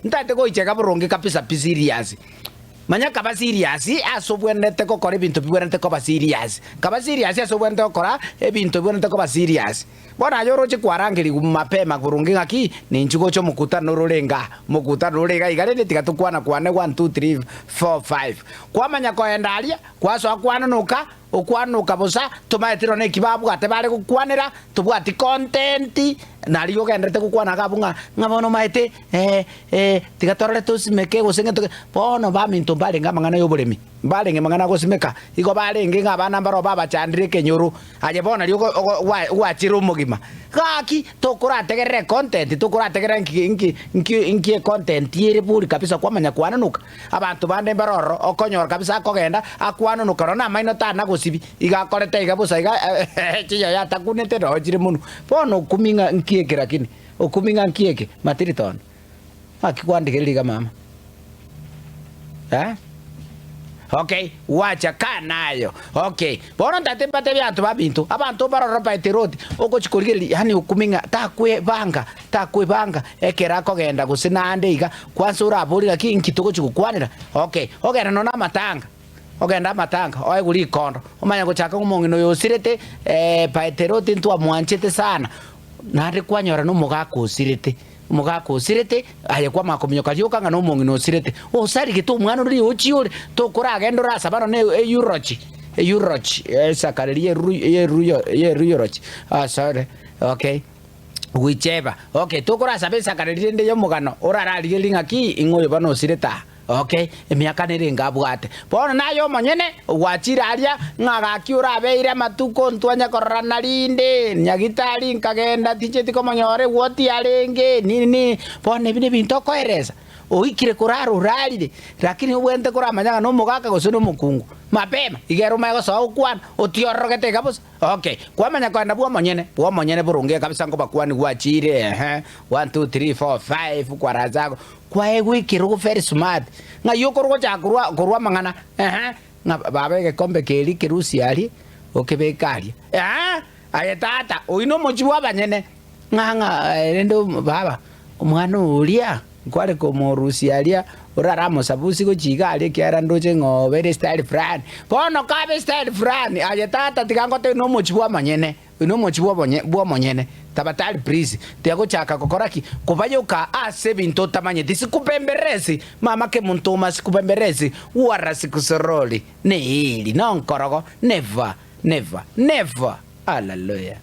Ntagete goicha iga boronge kabisa pi serious. Manya kaba serious ase obwenerete gokora ebinto bibwenerete koba serious. Kaba serious ase obwenerete gokora ebinto bibwenerete koba serious. Bono aye oroche kwarangerigwa mapema boronge ng'aki, ninchu gocha omokutano orore enga, omokutano ore iga iga rende tiga tokwana kwane one two three four five. Kwamanya koenda aria, kwasoa kwanonoka, Okwanoka bosa, tomaeti nonya neki babwate bare gokwanera, tobwati content, nario ogenderete gokwana iga abwo ng'a ng'a bono omaete tiga torore tosimeke gose ng'ento gete, bono baminto mbarenge amang'ana ya oboremi, mbarenge amang'ana agosimeka, igo barenge ng'a abana mbaroo babachandire ekenyoro, aye bono nario ogo ogo gwa gwachire omogima. Gaki tokorategerera econtent, tokorategerera nki nki nki nki econtent ere bori kabisa kwamanya kwananoka. Abanto bande mbare ororo, okonyora kabisa akogenda akwanonoka nonya namaino tanagosibi, iga akorete iga bosa iga chiyoyo atakunete noo chire monwe. Bono okumi ng'a nki eke lakini, okumi ng'a nki eke, matiritono. Ng'aki kwandigereria iga mama? Eh? Okay, gwacha kaa nayo. Okay, bono ntagete mbatebie abanto baminto, abanto mbare ororo by the road, ogochi korigereria yaani okumi ng'a takwebanga, takwebanga ekero akogenda gose naende iga, kwansa oraborie gaki inki togochi gokwanera, okay, ogende nonya na amatanga, ogende amatanga oegwe rikondo, omanye gochaka ng'a omong'ina oyo osirete by the road ntwamwanchete sana, naende kwanyora na omogaka osirete. Omogaka osirete, aye kwamanya kominyoka rioka ng'a nomong'ina osirete. Osarigete omwana oria ochie ore, tokoragenda orasaba nonya eyurochi, eyurochi, esakare rieru yeruyo yeruyorochi, ah sorry, okay, whichever, okay, tokorasaba esakare rende yomogano orararigererie ng'aki ing'o oyo bono osirete aa. Okay, emiaka nerenge abwate. Bono naye omonyene gwachire aria, ng'a gaki orabeire amatuko ntwanye kororana rinde, nyagitari nkagenda tincheti komonyora egwoti yarenge, nini nini. Bono ebi nebinto okoeresa, oikire korara orarire, lakini obwenerete koramanya ng'a nomogaka gose nomokungu. Mapema, iga ere omanye gosoa gokwana, otiororogete iga bosa. Okay, kwamanya kogenda bw'omonyene, bw'omonyene boronge kabisa nkobakwania gwachire ehe, one two three four five, kwaransa igo. Kwaegwa ekerogo very smart, ng'ai okorwa gochaka korwa korwa amang'ana eeh, ng'a baba egekombe keria kerusie aria, okebeke aria, eeh, aye tata, oyio na omochie bwa abanyene, ng'a ng'a rende baba, omwana oria nkware komorusia aria, oraramosabusie gochia iga aria ekiagera ndoche ng'a obeire style fulani, bono kabe style fulani, aye tata tiga ngotebie na omochie bwa amanyene. Oyo nomochie bw'omonyene, tafadhali please, tiagochaka gokora ki? Kobayoka ase ebinto otamanyeti, sikupemberesi, mama kemuntuma sikupemberesi, wara sikusorori, neeri, nonkorogo, never, never, never, hallelujah.